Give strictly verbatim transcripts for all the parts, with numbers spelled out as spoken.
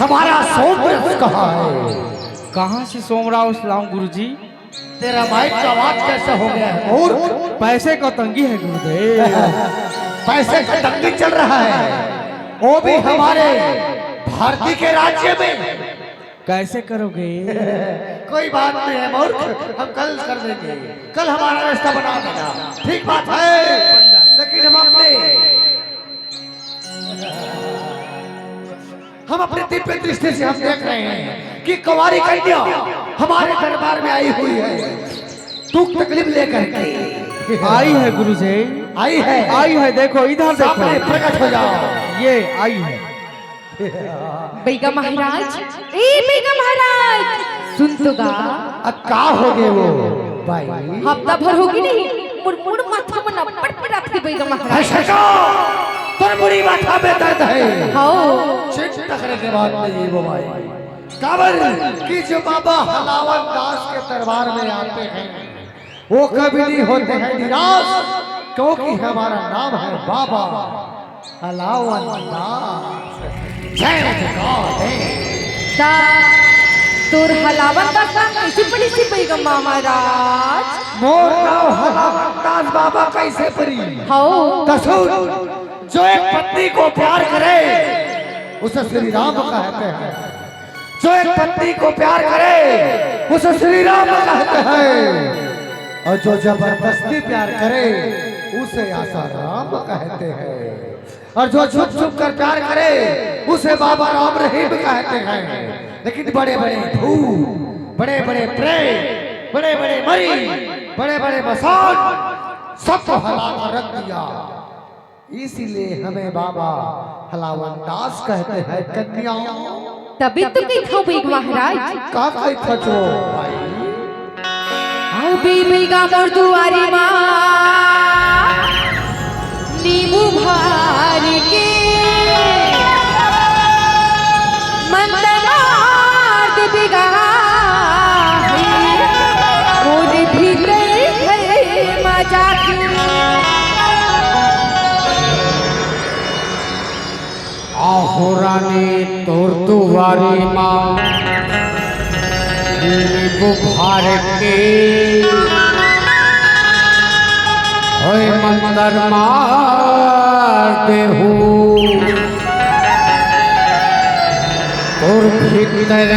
हमारा सोमरस कहाँ है? कहाँ से सोमरस लाऊं गुरुजी? तेरा माइक का आवाज कैसा हो गया है मूर्ख? पैसे का तंगी है गुरुदेव। पैसे का तंगी चल रहा है, वो भी हमारे भारती के राज्य में। कैसे करोगे? कोई बात नहीं है मूर्ख, हम कल कर देंगे, कल हमारा रास्ता बना देना। ठीक बात है, लेकिन हम अपने हम अपनी दिव्य दृष्टि से हम देख रहे हैं कि कुंवारी कन्या हमारे दरबार में आई हुई है, दुख तकलीफ लेकर के। आई है गुरुजी। आई है। आई है, देखो इधर देखो। सामने प्रकट हो जाओ। ये आई है। बैगा महाराज, ए बैगा महाराज, सुन तो गा। अब का हो गए वो भाई? हफ्ता भर होगे नहीं, मोर, मोर माथा में न पटपटाथे बैगा महाराज। हर्षा, तोर मुड़ी माथा में दर्द है। हाँ। चिंता करे के बात नहीं है वो भाई। काबर कि जो बाबा हलावन दास के दरबार में आते हैं, वो कभी नहीं होते हैं निराश, क्योंकि हमारा नाम है बाबा हलावन दास। जय जयकार है। ता तोर हलावन दास नाम कैसे पड़ी सी बैगा महाराज? मोर नाम हलावन दास बाबा कैसे पड़ी? हौ। त सुन, जो एक पत्नी को प्यार करे, उसे श्री राम कहते हैं। जो एक पत्नी को प्यार करे, उसे श्री राम कहते हैं, और जो जबरदस्ती प्यार करे, उसे आसाराम कहते हैं, और जो छुप छुप कर प्यार करे, उसे बाबा राम रहीम कहते हैं। लेकिन बड़े बड़े भूत, बड़े बड़े प्रेत, बड़े बड़े मरी, बड़े बड़े मसान, सबको हला कर रख दिया। इसीलिए हमें बाबा हलावन दास कहते हैं कन्या। तभी तो कही था बैगा महाराज। का कही था जो भाई? अभी बैगा मोर दुआरी माँ नींबू भार के मंतर मार दे बैगा मोर भीतर घर मजा के। आहो रानी तोर दुआरी माँ नींबू भार के होय मंतर मार देहू तोर भीतर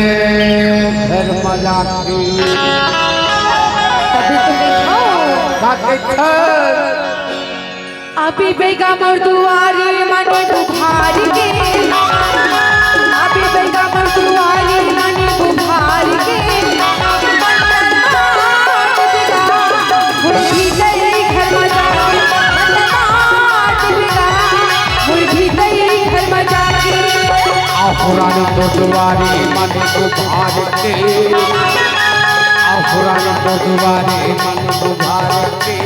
घर मजा के। तभी तो देखो। का देखो? अभी बैगा मोर दुआरी मन बुखार के, अभी बैगा मोर दुआरी मन बुखार के। मोर भीतर घर मजा, मोर भीतर घर मजा के। आहो रानी तोर दुआरी मन बुखार के, आहो रानी तोर दुआरी मन बुखार के।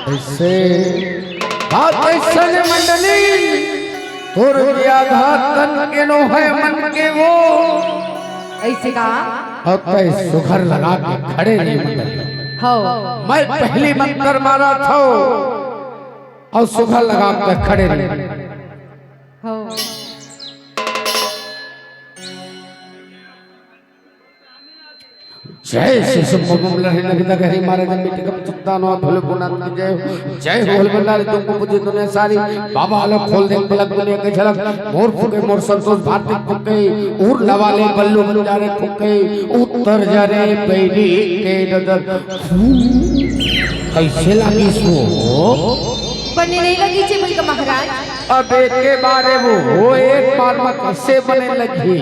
ऐसे बात ऐसे ने मंडली, तोर भी आधा तन के नो है मन के वो। ऐसे का? अब तय सुघर लगा के खड़े रही मंडली। हो। मैं पहली मंत्र मारा था और सुघर लगा के खड़े रही। हो। जय श्री शुभ मम लहरी नभी तक हरी मारे जब मिट्टी कम चित्ता नो भोले पुनाथ की जय हो। जय हो भोले भंडारी तुमको पूजे दुनिया सारी। बाबा आलो खोल दे पलक दुनिया के झलक। मोर फुके मोर संतोष भारती फुके। उर लवाले बल्लू बंजारे फुके। उत्तर जरे बैरी के नजर। फू। कैसे लागिस वो? बने नहीं लगिस हे भैया महाराज। अब एक के बारे वो हो, एक बार में कैसे बने लगी?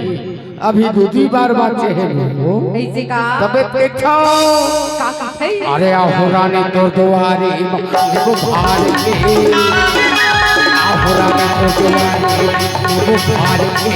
अभी दू दी बार बाचे हे वो। ऐसे का? तबे देखो। का कथे? अरे आहो रानी तोर दुआरी म-, एगो भार के। आहो रानी तोर दुआरी म-, एगो भार के।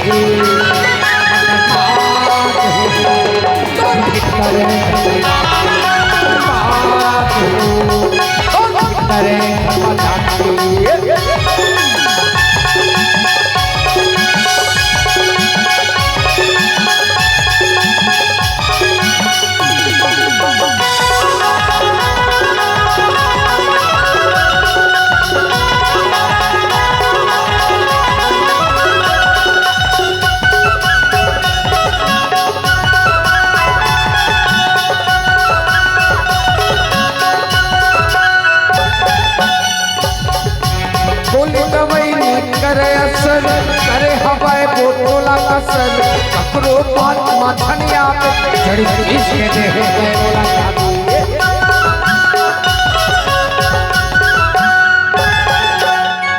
बोले दवाई नहीं करे असर, करे हवाए बोतोला कसर, ककरो बात माथनिया पे जड़ी पीस के दे है बोला।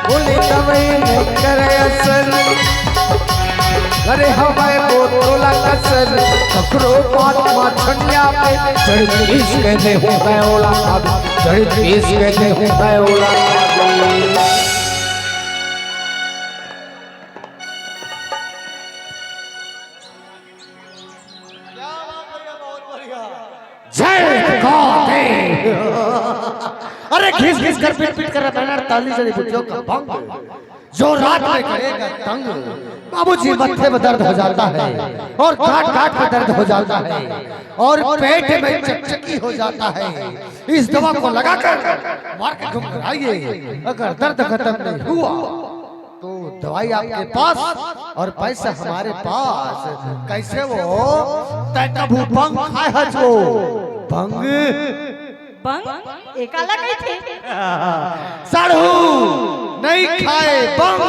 बोले दवाई नहीं करे असर, अरे हवाए बोतोला कसर, ककरो बात माथनिया पे जड़ी पीस के दे हो गए ओला। जड़ी पीस के दे हो गए ओला। जय गौदे। अरे घिस घिस कर पिट पिट कर बैनर ताली जड़ी बुटियों का बंग। जो रात में करेगा तंग। बाबूजी मत्थे में दर्द हो जाता है और गांठ गांठ में दर्द हो जाता है और पेट में चकचकी हो जाता है। इस दवा को लगाकर मार के घुम कर आइए। अगर दर्द खत्म नहीं हुआ तो दवाई आपके पास और पैसा हमारे पास। कैसे वो? तय कभू बंग खाए हच वो? बंग? बंग? एकाला कहिथे? साढ़ू नहीं खाए बंग,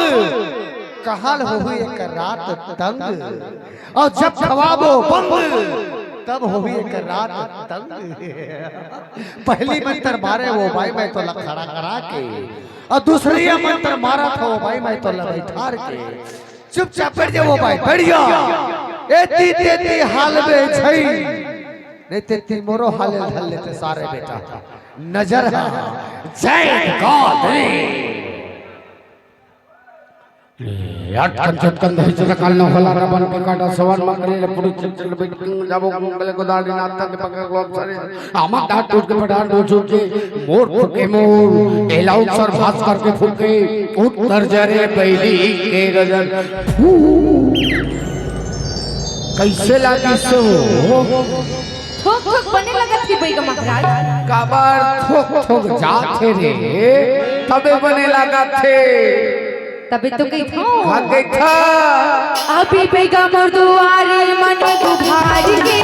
कहाल होही एक रात तंग। और जब खवाबो बंग, तब होही एक रात तंग। पहली मंत्र मारे वो भाई मैं तो लखड़ा करा के, और दूसरी ये मंत्र मारा था वो भाई मैं तो लबैठार के। चुपचाप बैठ जा वो भाई, बैठ जा। एती तेती हाल में छई, नहीं तेती मोरो हाले धर लेते सारे बेटा। नजर हा, जय गौदे। यार कंचत कंद हिचर काल न होला रबन के काटा सवन मकरे ले पुरुष चित्र बिटिंग जाबो कुंगले गोदाड़ी नाता के पकड़ लोग सारे। आमा डाट टूट के पठान डो छूट के, मोर फूके मोर, एलाउट सर भास करके फूके, उत्तर जरे बैली के गजन। फू। कैसे लागिस वो? थोक थोक बने लगत ही बैगा महाराज। काबर थोक थोक जात हे रे, तबे बने लगत हे। तबे तो कहिथंव। का कहिथा? अभी बैगा मोर दुआरी मन गुभार के।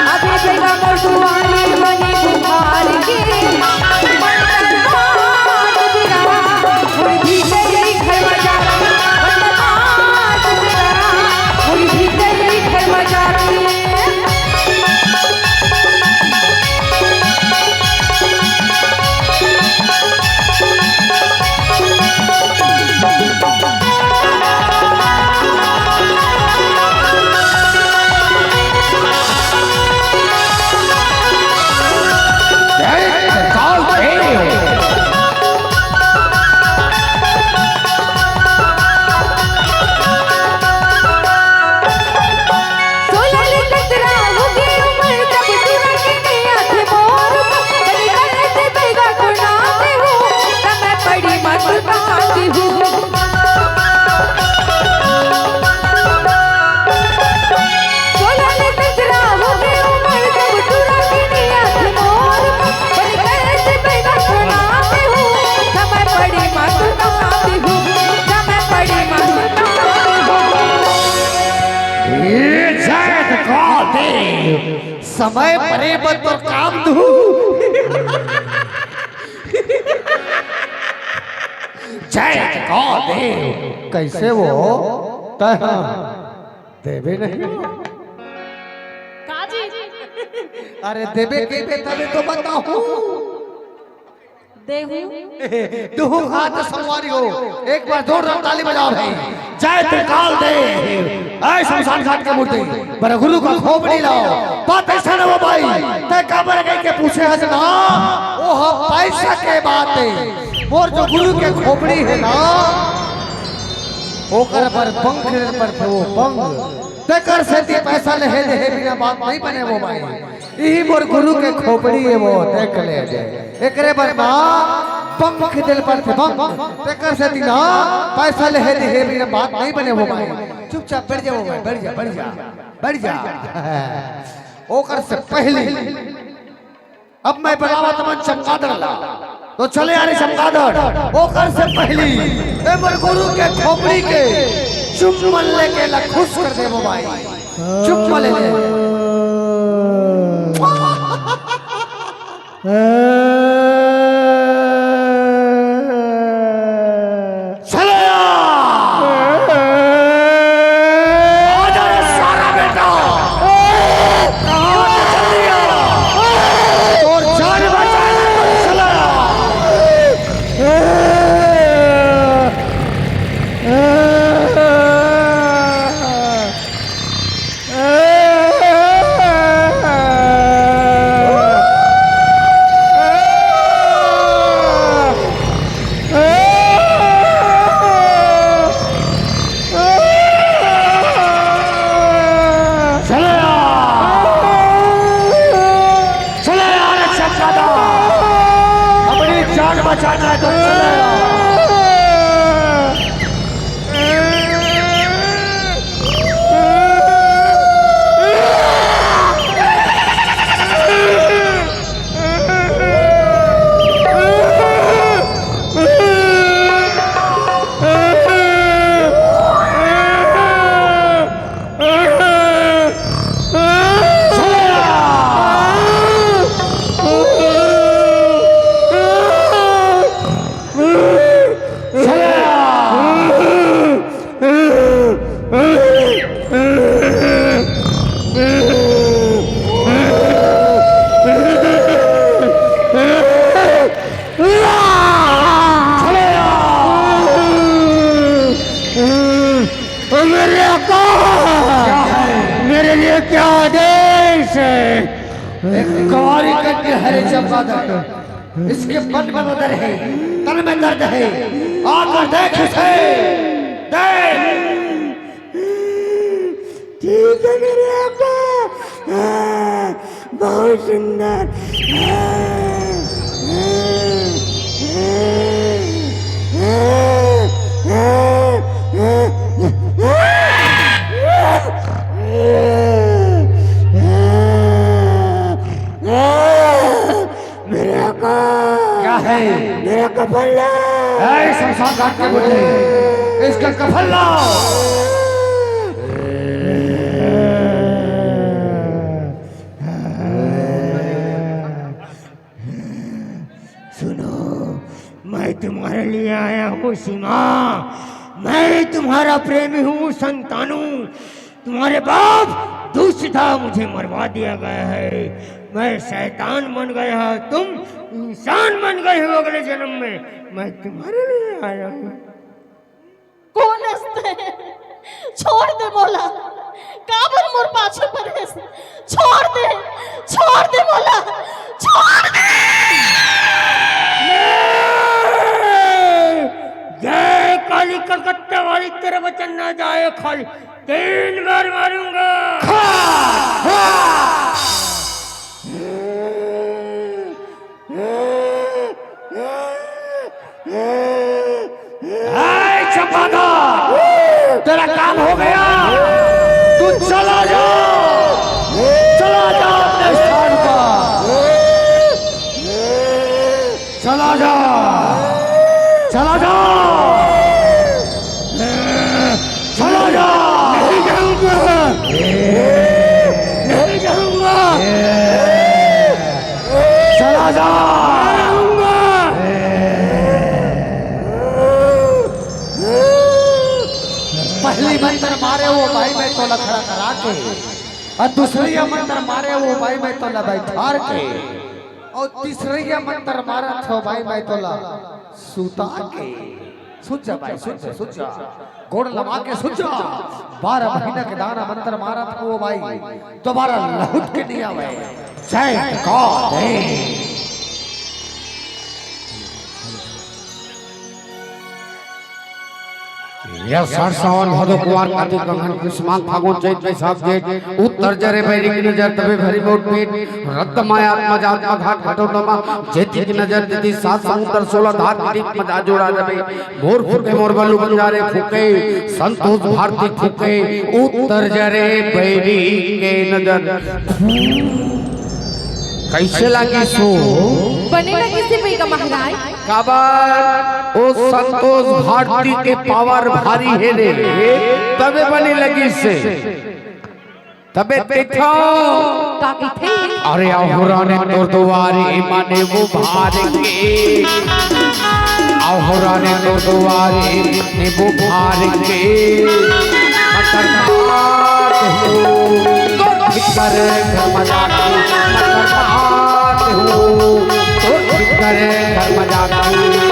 अभी बैगा मोर दुआरी मन गुभार के। मन करवात बिना, मोर भीतरी घर बजा। मन करवात बिना, मोर भीतरी घर बजा। का देव, समय परे बर तोर काम दू। जय का देव। कइसे वो? तैं देबे नहीं। का जी? अरे देबे कहिबे तभे तो बताहूँ। देहू। दुहू हाथ संगवारी हो, एक बार जोरदार ताली बजाओ भाई। जय त्रिकाल देव। ऐ शमशान घाट के मूर्ति, बर गुरु का खोपड़ी लाओ। बात अइसे न हो भाई, तैं काबर कहिके पूछे हस ना, वो ह पैसा के बात हे। मोर जो गुरु के खोपड़ी हे ना, ओकर बर पंख पड़थे, वो पंख। तेकर सेती पैसा लेहे देहे बिना बात नहीं बने वो भाई। इही मोर गुरु के खोपड़ी हे वो, देख ले दे। एकरे बर ना पंख देल पड़थे, पंख। तेकर सेती ना पैसा लेहे देहे बिना बात नहीं बने वो भाई। चुपचाप बैठ जा वो भाई, बैठ जा, बैठ जा, बैठ जा। ओकर से पहली अब मैं बलावत मन चमगादड़ ला, तो चले आ रे चमगादड़। ओकर से पहली ए मोर गुरु के खोपड़ी के चुम्बन लेके ला खुश कर दे वो भाई। चुम्बन ले ले। चले आ। आजा रे सारा बेटा। कहाँ से चल दिया? तोर जान बचाना तो चला। चले आ। चले आ रे चमगादड़, अपनी जान बचाना है तो चले आ। मेरे आका, क्या है? मेरे लिए क्या आदेश है? एक कुंवारी कन्या है रे चमगादड़, इसके मन में दर्द है, तन में दर्द है, आकर देख इसे, देख। ठीक है मेरे आका। बहुत सुंदर। मेरे आका। क्या है? मेरा कफन लाओ। ऐ शमशान घाट के बुढ़े, इसका कफन लाओ। सुनो, मैं तुम्हारे लिए आया हूँ सीमा, मैं तुम्हारा प्रेमी हूँ संतानू। तुम्हारे बाप दुष्ट था, मुझे मरवा दिया गया है। मैं शैतान बन गया, तुम इंसान बन गए हो अगले जन्म में। मैं तुम्हारे लिए आया हूँ। कोन हस तैं? छोड़ दे मोला। काबर मोर पाछू परेस? छोड़ दे, छोड़ दे मोला, छोड़ दे। जय काली कलकत्ता वाली, तेरा वचन ना जाए खाली। तीन बार मारूंगा। ए, चपादा, तेरा काम हो गया, तू चला जा, चला जा अपने स्थान पर। चला जा, चला जा, चला जा। नहीं जाऊंगा। पहली मंत्र मारे वो भाई मैं तोला खड़ा करा के, अउ दूसरइया मंत्र मारे वो भाई मैं तोला बइठार के, अउ तीसरइया मंत्र मारत हों भाई मैं तोला सुता के। सुत जा भाई, सुत जा, सुत जा, गोड़ लगा के सुत जा। बारह महीना के दाना मंत्र मारत हों भाई, दोबारा लहुट के नइ आवय। जय का दे। यह सावन भादो कुवार कार्तिक अगहन पूस माघ फागुन चैत बैसाख जेठ, उत्तर जरे बैरी के नजर तबे भरी मोट पेट, रक्त माया आत्मा जात मा घाट घटो नमा, जेती के नजर देती सात समुद्र सोलह धार के दीप मा जा जोड़ा जाबे। मोर फूके मोर बलु बंजारे फूके, संतोष भारती फूके, उत्तर जरे बैरी के नजर। कइसे लागिस हो? बने लागिस हे भैया महाराज। काबर ओ संतोष भारती के पावर भारी हे रे, तबे बने लागिस हे। तबे देखो। का कहिथे? अरे अहोरा ने तोर दुवारी माने वो भार के, अहोरा ने तोर दुवारी ने वो भार के। मटर मार हो, तोर भीतर घर मजा के, मटर मार हो, तोर भीतर घर मजा के।